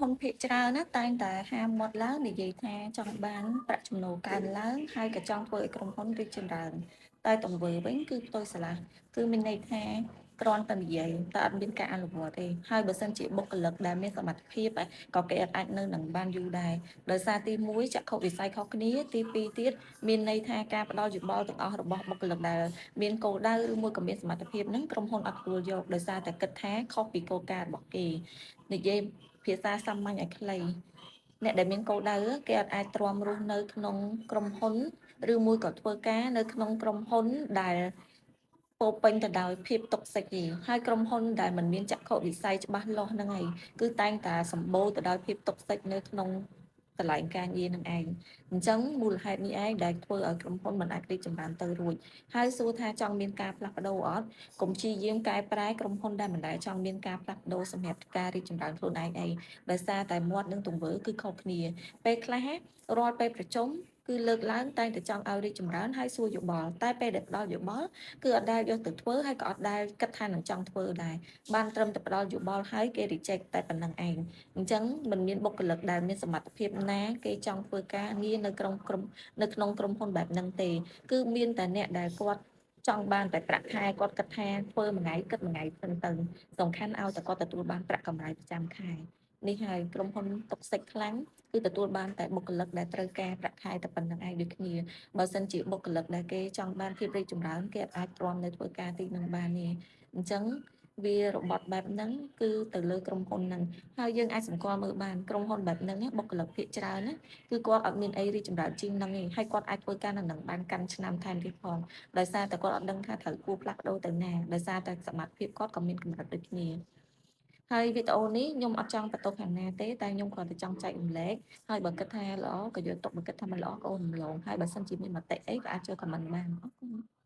ហ៊ុនភាគច្រើនណាតែងតែហាមាត់ឡើងនិយាយថាចង់បានប្រាក់ចំណូលកើនឡើងហើយក៏ចង់ធ្វើឲ្យក្រុមហ៊ុនរីកចម្រើនតែទង្វើវិញគឺផ្ទុយស្រឡះគឺមានន័យថាគ្រាន់តែនិយាយតែអត់មានការអនុវត្តទេហើយបើសិនជាបុគ្គលិកដែលមានសមត្ថភាពក៏គេអត់អាចនៅនឹងបានយូរដែរដោយសារទី1ចក្ខុវិស័យខុសគ្នាទី2ទៀតមានន័យថាការផ្ដល់យោបល់ទាំងអស់របស់បុគ្គលិកដែលមានគោលដៅឬមួយក៏មានសមត្ថភាពហ្នឹងក្រុមហ៊ុនអត់ទទួលយកដោយសារតែគិតថាខុសពីគោលការណ៍របស់គេនិយាយភាសាសាមញ្ញឲ្យខ្លីអ្នកដែលមានគោលដៅគេអត់អាចទ្រាំរស់នៅក្នុងក្រុមហ៊ុនឬមួយក៏ធ្វើការនៅក្នុងក្រុមហ៊ុនដែលពោពេញទៅដោយភាព toxic ទេហើយក្រុមហ៊ុនដែលមិនមានចក្ខុវិស័យច្បាស់លាស់ហ្នឹងឯងគឺតែងតែសម្បូរទៅដោយភាព toxic នៅក្នុងកន្លែងការងារនឹងឯងអញ្ចឹងមូលហេតុនេះឯងដែលធ្វើឲ្យក្រុមហ៊ុនមិនអាចរីកចម្រើនទៅរួចហើយសួរថាចង់មានការផ្លាស់ប្ដូរអត់កុំព្យាយាមកែប្រែក្រុមហ៊ុនដែលមិនដែលចង់មានការផ្លាស់ប្ដូរសម្រាប់ការរីកចម្រើនខ្លួនឯងអីដោយសារតែមាត់និងទង្វើគឺខុសគ្នាពេលខ្លះរាល់ពេលប្រជុំគឺលើកឡើងតែងតែចង់ឲ្យរីកចម្រើនហើយសួរយោបល់តែពេលដែលផ្ដល់យោបល់គឺអត់ដែលយកទៅធ្វើហើយក៏អត់ដែលគិតថានឹងចង់ធ្វើដែរបានត្រឹមតែផ្ដល់យោបល់ហើយគេ reject តែប៉ុណ្ណឹងឯងអញ្ចឹងมันមានបុគ្គលិកដែលមានសមត្ថភាពណាគេចង់ធ្វើការងារនៅក្រុមក្រុមនៅក្នុងក្រុមហ៊ុនបែបហ្នឹងទេគឺមានតែអ្នកដែលគាត់ចង់បានតែប្រាក់ខែគាត់គិតថាធ្វើមួយថ្ងៃគិតមួយថ្ងៃទៅទៅសំខាន់ឲ្យតែគាត់ទទួលបានប្រាក់កម្រៃប្រចាំខែនេះហើយក្រុមហ៊ុន toxic ខ្លាំងគឺទទួលបានតែបុគ្គលិកដែលត្រូវការប្រាក់ខែតែប៉ុណ្ណឹងឯងដូចគ្នាបើសិនជាបុគ្គលិកដែលគេចង់បានភាពរីកចម្រើនគេអាចទ្រាំនៅធ្វើការទីនឹងបានទេអញ្ចឹងវារបត់បែបហ្នឹងគឺទៅលើក្រុមហ៊ុនហ្នឹងហើយយើងអាចសម្គាល់មើលបានក្រុមហ៊ុនបែបហ្នឹងបុគ្គលិកភាគច្រើនណាគឺគាត់អត់មានអីរីកចម្រើនជាងហ្នឹងទេហើយគាត់អាចធ្វើការនៅនឹងបានកាន់ឆ្នាំថែមទៀតផងដោយសារតែគាត់អត់ដឹងថាត្រូវគួរផ្លាស់ប្ដូរទៅណាដោយសារតែសមត្ថភាពគាត់ក៏មានកម្រិតដូចគ្នាហើយវីដេអូនេះខ្ញុំអត់ចង់បន្ទោសខាងណាទេតែខ្ញុំគ្រាន់តែចង់ចែករំលែកហើយបើគិតថាល្អក៏យកទុកបើគិតថាមិនល្អក៏អូនរំលងហើយបើសិនជាមានមតិអីក៏អាចចូល comment បានអរគុណ។